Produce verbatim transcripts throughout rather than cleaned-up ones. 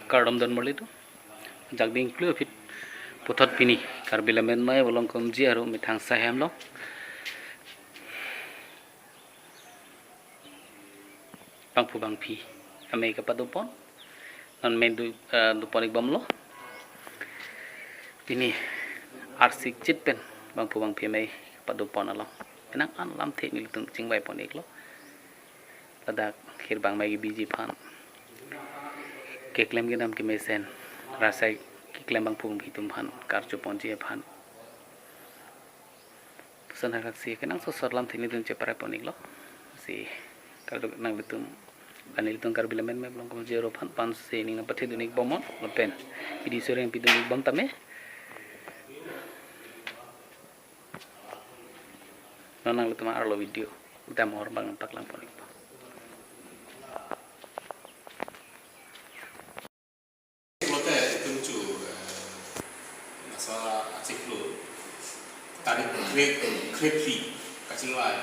Kardom don marli tu. Jakding klu aphi puthot pini Karbi Lammet Mei Volongkom G R O methang sahem lo. Bangphu bangphi amei kapado pon. Non men du, eh, dopon ik bomlo. Pini arsik chit pen bangphu bangphi amei kapado pon along. Penang an lamthe nelitum chingvai pon iklo. Ladak hirbang mei kebiji aphan, keklem kedam kemesen, rasai keklem bangphu bangphi atum aphan karju ponji aphan. Puson hakaksi kenangsot sot lamthe nelitum cheparai pon iklo. Si kardom nanglitum, nelitum Karbi Lammet Mei Volongkom G R O aphan, pan si ning nangpathe dun ik bom non, lapen video share nangpi dun ik bom tame. Non nanglitum arlo video dam hor bang nangpaklang pon ik bom. Pulote itum chu, eh, laso achiklo tarik kre, krephli kachingvai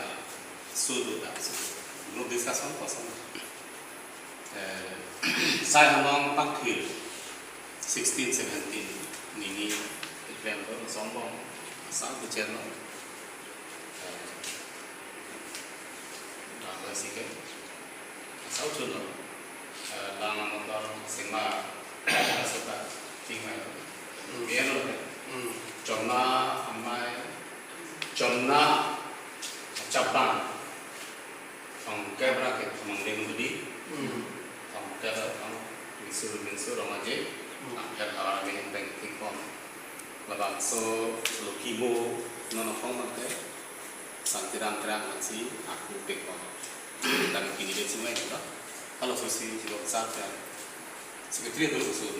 aso do dak aso. No discussion koson. Eh, sai hamong pangthir sixteen seventeen nini iklem do song bom sa kuchen lo. Eh, Dak lasi ke. Asau chun lo. Eh, lang motor sima suka ting mai. Hmm. Biar lo. Hmm. Chomna amei, chomna chabang. Thong kebra ke thong ding budi. Hmm. Thong kebra thong minsur minsur rong aje. Hmm. Angker hawa me beng ting pom. Labangso lo kimo non aphong mate Santiram Terang ansi aku pekon. Dan kini dia cuma itu lah. Kalau sesi jilok sar ya. Sekretari dulu usul.